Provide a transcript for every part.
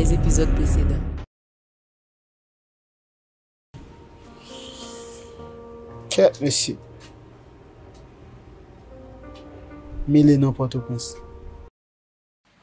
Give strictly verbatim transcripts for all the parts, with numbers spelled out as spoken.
les épisodes précédents. Kèt mesye. Mele nan Pòtoprens.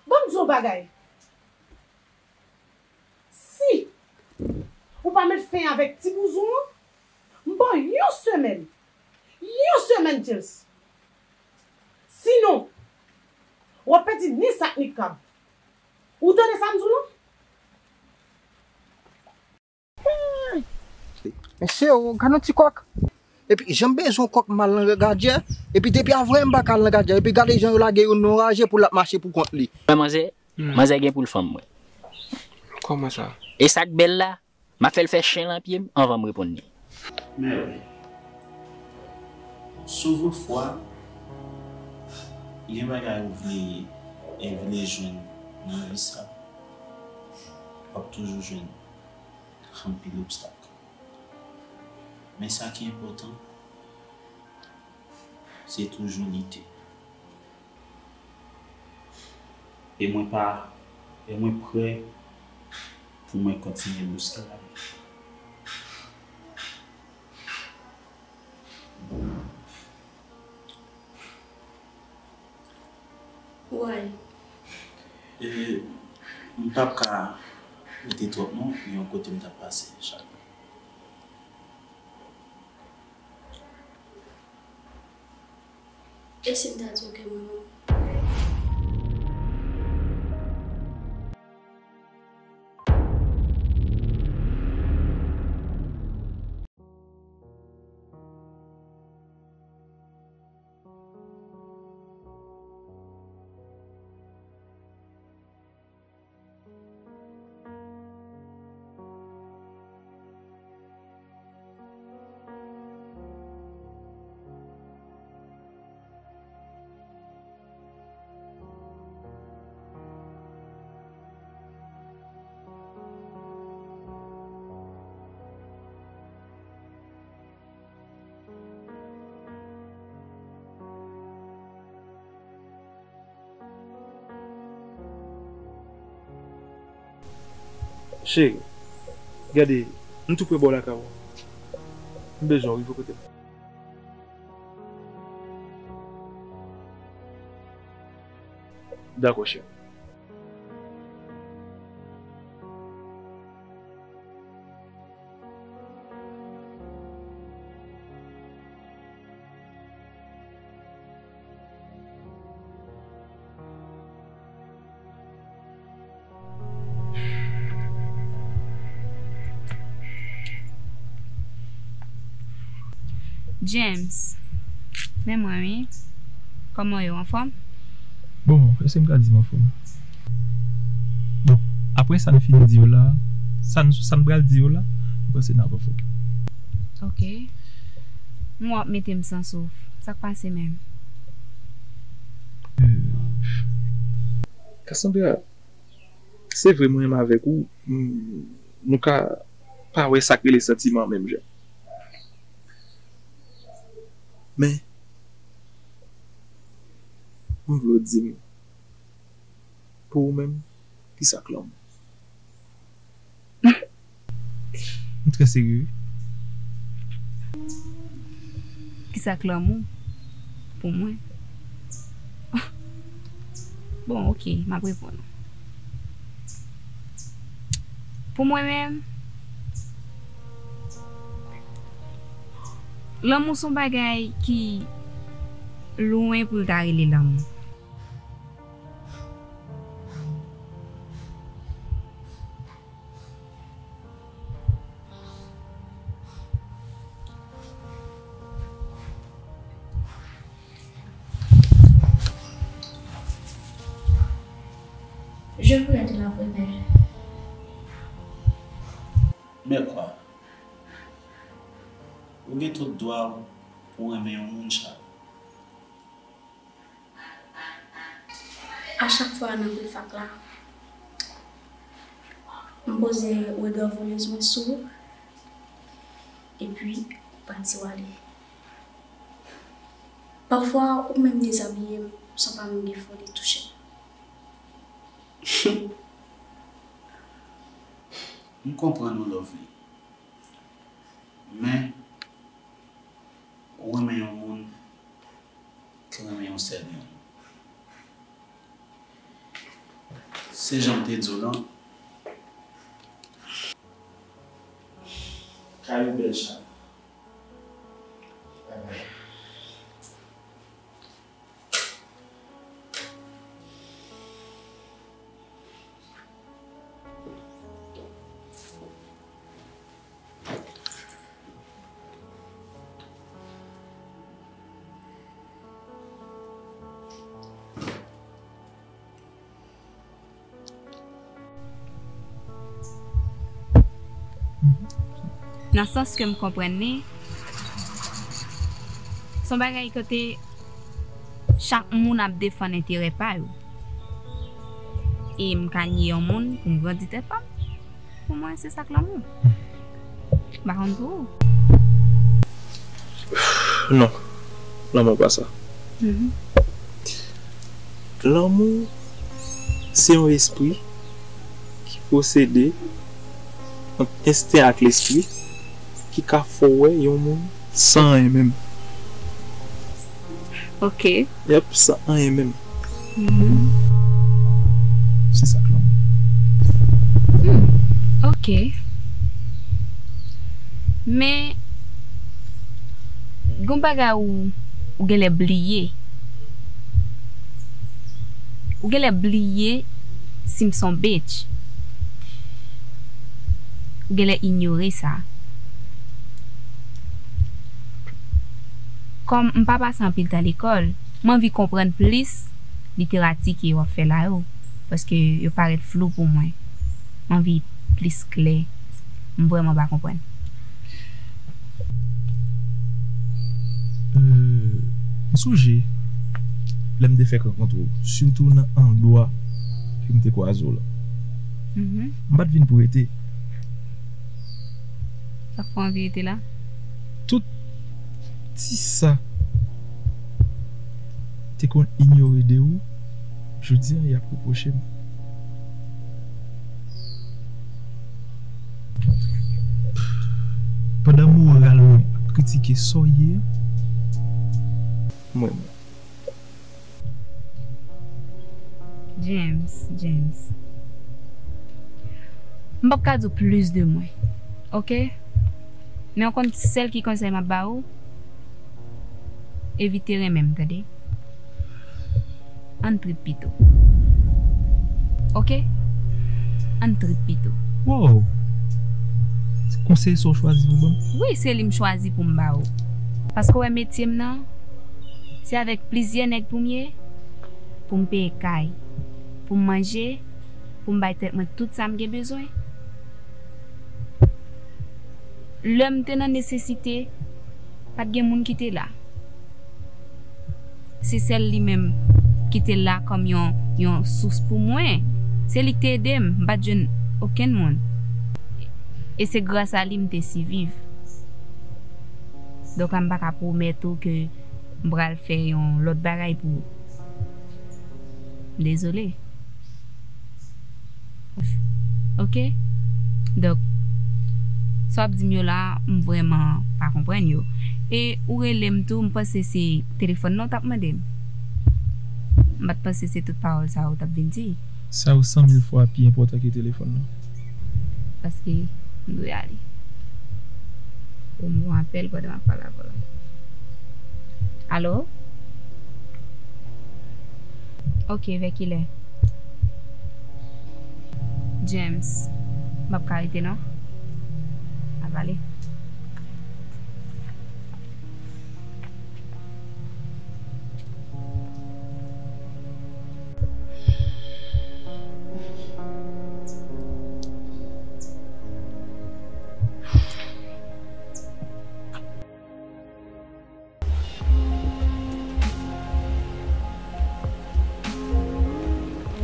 Ban m di w yon bagay. Si ou pa met fen avèk ti bouzou an, m ba w yon semèn. Yon semèn, James. Sinon, w ap pèdi ni sak ni kab. Ou tande sa m di w lan? Mesye, w gad yon ti kòk. Epi jan m bezwen yon kòk m al nan Gadyè. Epi depi avan yè m pa ka al nan Gadyè. Epi gade jan yo lage youn nan yon raje pou l ap mache pou kont li. Wè manzè, manzè gen pou l fanm mwen. Kòman sa? E sa k bèl la, m ap fè l fè chen lan pye m anvan m reponn li. Men wi. Souvan fwa, gen bagay ou vle e vle jwenn nan vi sa, w ap toujou jwenn anpil obstak. Men sa ki enpòtan, se toujou lite. E mwen pa, e mwen prè pou mwen kontinye bouske lavi. Why? E m p ap ka rete twòp non, gen yon kote m t ap pase chak. E si m ta di w ke mwen menm? Cheri, gade, m tou pre bò lakay ou. M bezwen w rive kote m. Dakò, cheri. James, men mwen wi. Kòman w ye, w anfòm? Bon, èske m ka di m anfòm? Bon, apre sa n fin di yo la, sa n, sa n pral di yo la, m panse n ap anfòm. Ok. M wè w ap mete m san souf. Sa k pase menm? Cassandra, se vre mwen menm avèk ou, m, nou ka pa wè sa k rele santiman an menm jan. Men, m vle w di m, pou ou menm, kisa k lanmou? M trè serye wi. Kisa k lanmou pou mwen? Bon, ok, m ap reponn ou. Pou mwen menm, lanmou se yon bagay ki lwen pou l ta rele lanmou. Je voulais de la vraie paix. Men kwa, ou gen tout dwa w pou w renmen yon moun, Chak. A chak fwa nan brefak la, m poze rega volèz mwen sou ou, epi ou pati w ale. Pafwa, ou menm dezabiye m san pa menm gen foli touche m. M konprann ou, Lovely. Men, ou renmen yon moun ki renmen yon sèl moun. Se jan m te di w lan. Kay ou bèl, Chana. Bye bye. Nan sans ke m konprann li, se yon bagay kote chak moun ap defann enterè pa yo. E m ka nye yon moun pou m grandi tèt pa m? Pou mwen, se sa k lanmou. M pa konn pou ou. Non, lanmou pa sa. Lanmou se yon espri ki pwosede ant ensten ak lespri ki ka fè w wè yon moun san anyen menm. Ok. Yep, san anyen menm. Mhm. Se sa k lanmou. Hmm. Ok. Men, gon bagay ou, ou genlè bliye. Ou genlè bliye si m se yon bitch. Ou genlè inyore sa. Kòm m pa pase anpil tan lekòl, m anvi konprann plis literati ke w ap fè la yo, paske yo parèt flou pou mwen. M anvi plis klè. M vrèman pa konprann. Euh, m sonje lè m te fèk rankontre w, sitou nan andwa ke m te kwaze w lan. M pa t vin pou rete. Sa k fè w anvi rete la? Tout ti sa te konn inyore de ou, jodi a y ap repwoche m. Pandan moral mwen ap kritike sa w ye a, mwen menm. James, James. M p ap ka di w plis de mwen, oke? Men w konn sèl ki konsèy m ap ba ou? Evite renmen m, tande? Ann trip pito. Oke? Ann trip pito. Wow! Se konsèy sa w chwazi pou ban m? Wi, se li m chwazi pou m ba ou. Paske w wè metye m nan, se avèk plizyè nèg pou m ye, pou m peye kay, pou m manje, pou m bay tèt mwen tout sa m gen bezwen. Lè m te nan nesesite, pa t gen moun ki te la. Se sèl li menm ki te la kòm yon, yon sous pou mwen. Se li ki te ede m, m pa t jwenn okenn moun. E se gras a li m te siviv. Donk la m pa ka pwomèt ou ke m pral fè yon lòt bagay pou ou. M dezole. Oke? Donk, sa w ap di m yo la, m vrèman pa konprann yo. E ou rele m tou, m panse se telefòn nan w t ap mande m. M pa t panse se tout pawòl sa yo w t ap vin di. Sa yo san mil fwa pi enpòtan ke telefòn nan. Paske m dwe ale. Ou m gon apèl pandan m ap pale avè w la. Alo? Oke, vè kilè? James, m p ap ka rete non. M ap ale.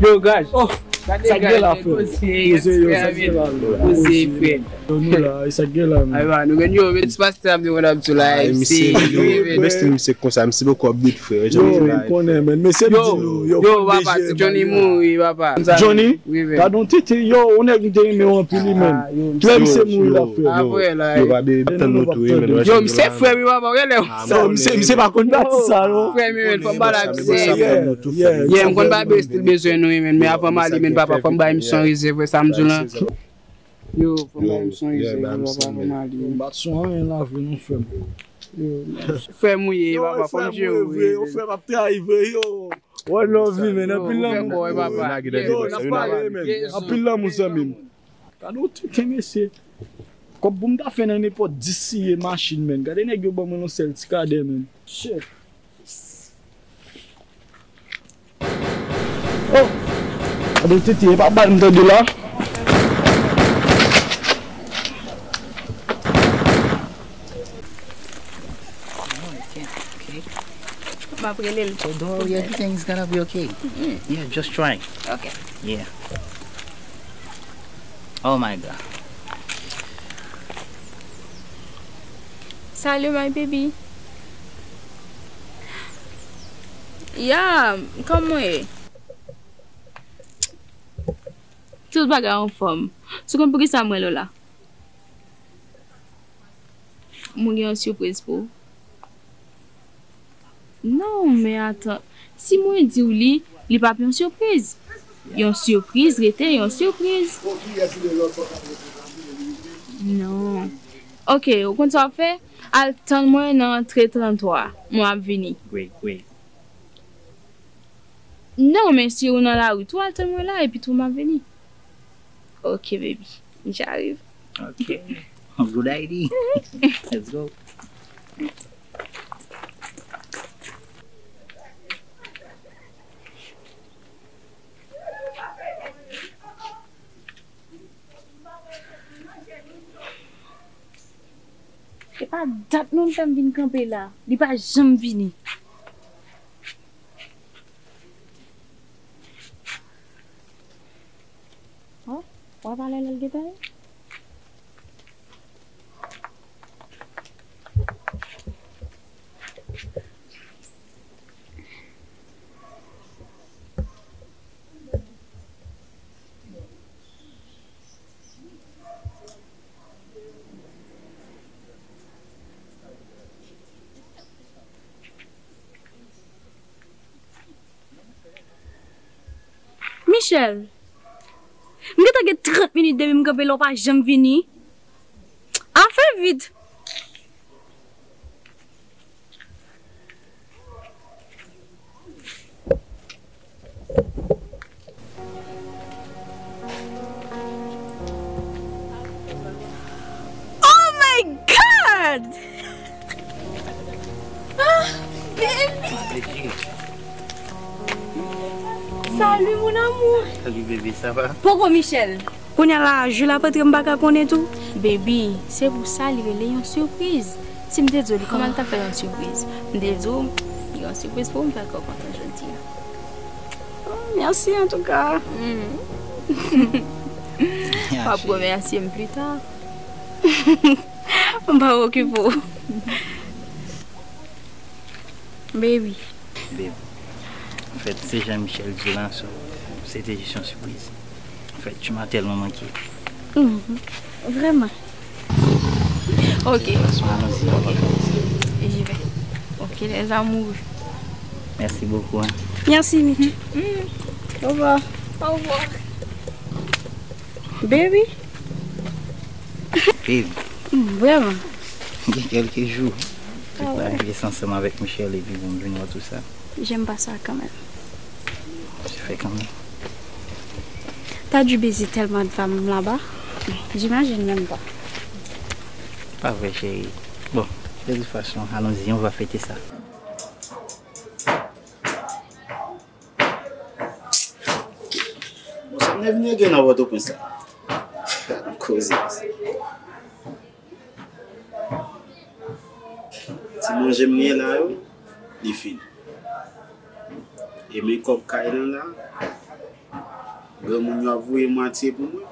Yo, guys. Oh, Sa k gen la, frè? Poze yo, sa k gen la, men. Poze, frè. Yo, nou la, e sa k gen la, men. Aywa, nou gen yo, men ti pastè ap di, what up to la, M C, yo, men. Mesye, misye konsa, misye poko ap dit, frè. Yo, men, konnen, men. Mesye di nou, yo, yo, papa, ti Johnny mouri, papa. Johnny? Wi, men. Gade yon tete, yo, yon nèg m te renmen w anpil, wi, men. Lè misye mouri la, frè. Apre la, yo, pa bebe, tann nou tou, wi, men. Yo, misye frè, wi, papa, wè lè. Yo, misye, misye pa konn pati sa, non. Frè, men, fò m pale ak misye. Yeah, m konn pa bebe, still bezwen nou, men, men avan m ale, men papa, fò m bay misye yon rezèv, wè sa m di w lan. Yo, fò m bay misye yon rezèv, papa, avan m ale. M pa t sou anyen la, vre, non, frè m. Yo, frè m ou ye, papa, fò m jere w, wi. Yo, frè m ap trayi, vre, yo. One love, men, anpil lanmou. Yo, n ap pale, men. Anpil lanmou, zanmi m. Gade yon tenten, mesye. Kòb pou m ta fè nan nenpòt dis siye machin, men. Gade nèg yo ban mwen yon sèl ti kadè, men. Shit. Oh! Gade tete, e pa bal m tande la. M ap rele l. So don't worry, everything is gonna be okay. Yeah, just try. Okay. Yeah. Oh my God. Salut, my baby. Ya, kòman w ye? Tout bagay anfòm. Si w konn poukisa m rele w la? Mwen gen yon sipriz pou ou. Non, men atan. Si mwen di w li, li p ap yon sipriz. Yon sipriz rete yon sipriz. Non. Ok, ou konn sa w ap fè? Al tann mwen nan antre tranntwa. Mwen ap vini. Great, great. Non, men si ou nan lari tou, al tann mwen la, epi tou m ap vini. Ok, baby. J'arrive. Ok. Good idea. Let's go. E pa dat non l fè m vin kanpe la. Li pa janm vini. Oh, w ap ale lè l gentan ye? Michel, m gentan gen trant minit depi m kanpe la, w pa janm vini. A, fè vit. Oh my God! Ah, baby! Salut, mon amour! Salut, bébé, ça va? Poko, Michel. Kounye a la, jou l ap antre, m pa ka konnen tou. Baby, se pou sa li rele yon sipriz. Si m te di w li, kòman l t ap fè yon sipriz? M te di w, li gen yon sipriz pou ou, m fè kè w kontan jodi a. Oh, mèsi antouka. Mm. W ap remèsye m pita. M pa okipe w. Baby. Babe, anfèt, se jan Michel di w la, so, se te jis yon sipriz. Anfèt, tu m'as tellement manqué. Mhm. Vraiment. Ok. J'y vais. Ok, les amours. Merci beaucoup, hein. Merci, Mitch. Mm. Au revoir. Au revoir. Baby. Babe. Mm, vraiment. Gen kèlke jou, ah ouais, te planifiye sa ansanm avèk Michel epi bon, m vin wè tout sa. J'aime pas ça quand même. Sa fè kanmenm. T'as dû baiser tellement de femmes là-bas. J'imagine même pas. Pa vre, cheri. Bon, de toute façon, allons-y, on va fêter ça. Bon, sa m te vin regle nan Pòtoprens la. Gad yon koze, mesye. Ti manje m li ye la yo, li fini. E men kòb kay lan la, Granmoun yo ap voye matye pou mwen.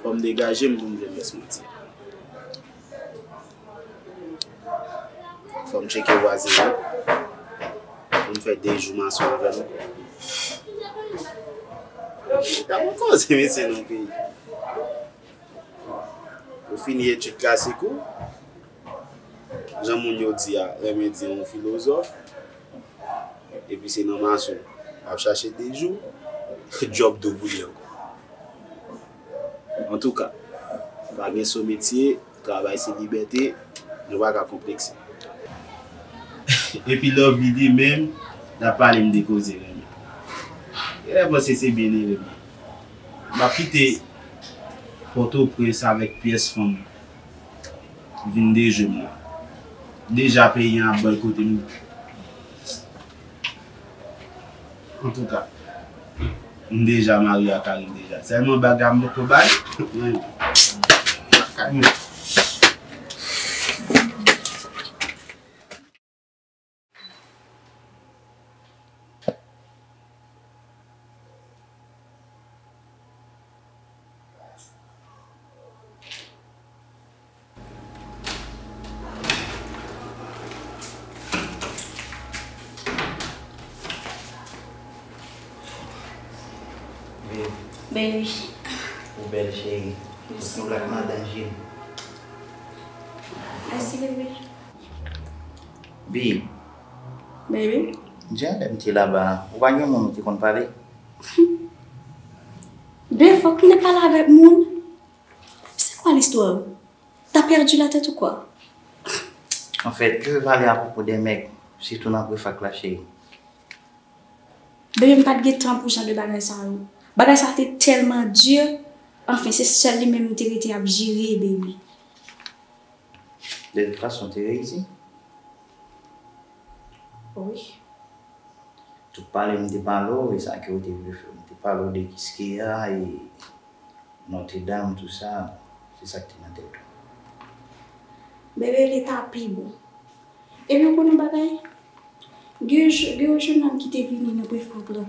Fò m degaje m pou m jwenn rès matye. Fò m tcheke vwazen an pou m fè de jou mason avè l ankò. Gade yon koze, mesye, nan peyi. Ou fini etid klasik ou, jan moun yo di a, renmen di yon filozòf, epi se nan mason w ap chache de jou, djòb dou pou li ankò. Antouka, pa gen so metye, travay se libète, nou pa ka konplekse. Epi Lovely li menm, l ap pale m de koze renmen. Genlè panse se byen li renmen. M ap kite Pòtoprens avèk pyès fanm vin de jwe m la. Deja peyi an ap bòykote m. Antouka, m deja marye ak Karim deja. Sèlman bagay m poko bay, mwen, lakay mwen. Baby. Ou bèl, cheri. Ou sanble ak madan Jil. Mèsi, bebe. Bi. Baby. Jan lè m te laba, ou pa gen moun ou te konn pale? Ben, fòk m te pale avèk moun. C'est quoi l'histoire? T'as perdu la tête ou quoi? Anfèt, je veux parler à propos des mecs, sitou nan prefak la, cheri. Bebe, m pa t gen tan pou jan de bagay sa yo. Bagay sa te tèlman di. Anfen, se sèl li menm m te rete ap jere, baby. De tout fason, te reyisi. Wi. Tout pale m te pale w, e sa ke w te vle fè. M te pale w de Kiskeya e Notre Dame, tout sa, se sa k te nan tèt ou. Bebe, li ta pi bon. Epi ou konn yon bagay? Gen yon je-, gen yon jennonm ki te vini nan prefak la.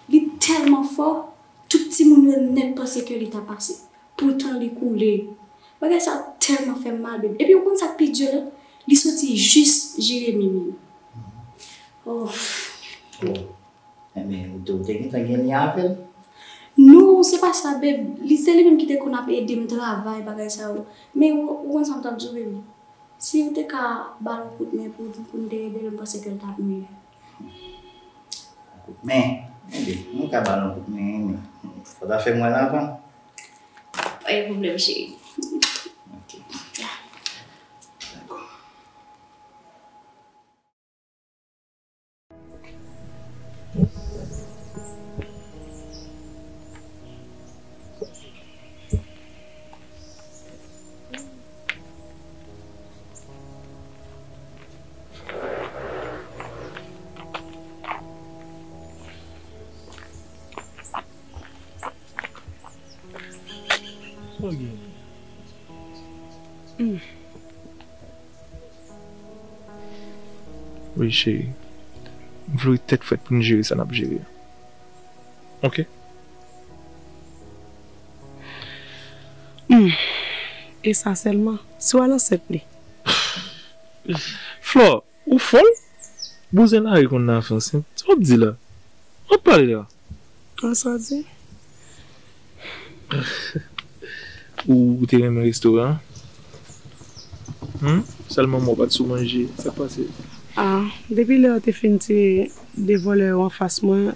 Li tèlman fò, tout timoun yo nèt panse ke li ta pase. Poutan li koule. Bagay sa tèlman fè m mal, bebe. Epi ou konn sa k pi di la? Li soti jis Jeremi menm. Oh. Oh. Enben, ou te, ou te gentan gen lyen avè l? Non, se pa sa, babe. Li, se li menm ki te konn ap ede m travay, bagay sa yo. Men ou, ou konn sa m t ap di w, baby? Si ou te ka ba l yon kout men pou, pou n te ede l, m panse ke l t ap miyè. Yon kout men? Enben, mwen ka ba l yon kout men, men fò w ta fè m wè l avan. Pa gen pwoblèm, cheri. Ok. Dakò. Sa w gen? Wi, cheri. M vle tèt frèt pou n jere sa n ap jere a. Ok? Hmm. E sa sèlman, si w al ansent li. Flò, ou fòl? Bouzen lari konn nan afè ansent. Sa w ap di la? W ap pale la? An sa w di? Ou, ou te renmen restoran an? Hmm? Sèl manman w pa t sou manje. Sa k pase? Ah, depi lè yo te fin tire de vòlè yo anfas mwen,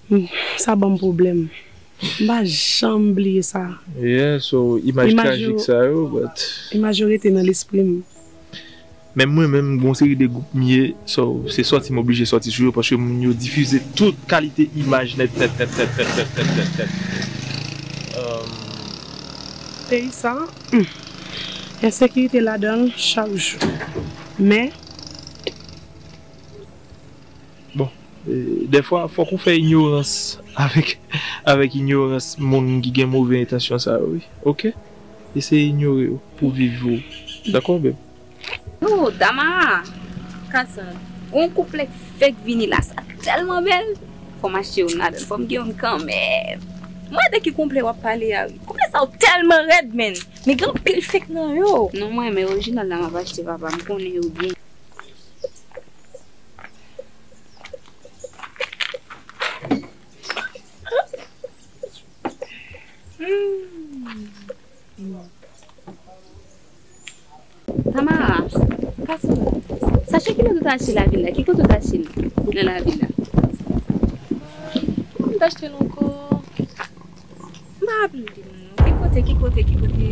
hmm, sa ban m pwoblèm. M pa janm bliye sa. Yeah, so, imaj trajik sa yo, but imaj yo rete nan lespri m. Men mwen menm, gon seri de gwoup m ye, so, se sòti m oblije sòti sou yo, paske moun yo difize tout kalite imaj nèt, nèt, nèt. Um, peyi sa, hmm, ensekirite ladan l chak jou. Men, bon, e, dèfwa, fòk ou fè inyorans avèk, avèk inyorans moun ki gen move entansyon sa yo, wi. Ok? Eseye inyore yo pou viv ou. Dakò, beb? Oh, Dama! Kasan, yon koup k fèk vini la, sa tèlman bèl! Fò m achte youn ladan, fò m gen youn kanmenm. Mwen de ki konplè w ap pale a wi. Konplè sa yo tèlman rèd, men. Men gen anpil fake nan yo. Non, mwen, men orijinal la m ap achte, papa, m konnen yo byen. Hmm. Tamara, pase la. Sache ki kote w ta achte lavil la? Ki kote w ta achte l nan lavil la? Mwen ta achte l ankò. M pa raple m non. Ki kote, ki kote, ki kote?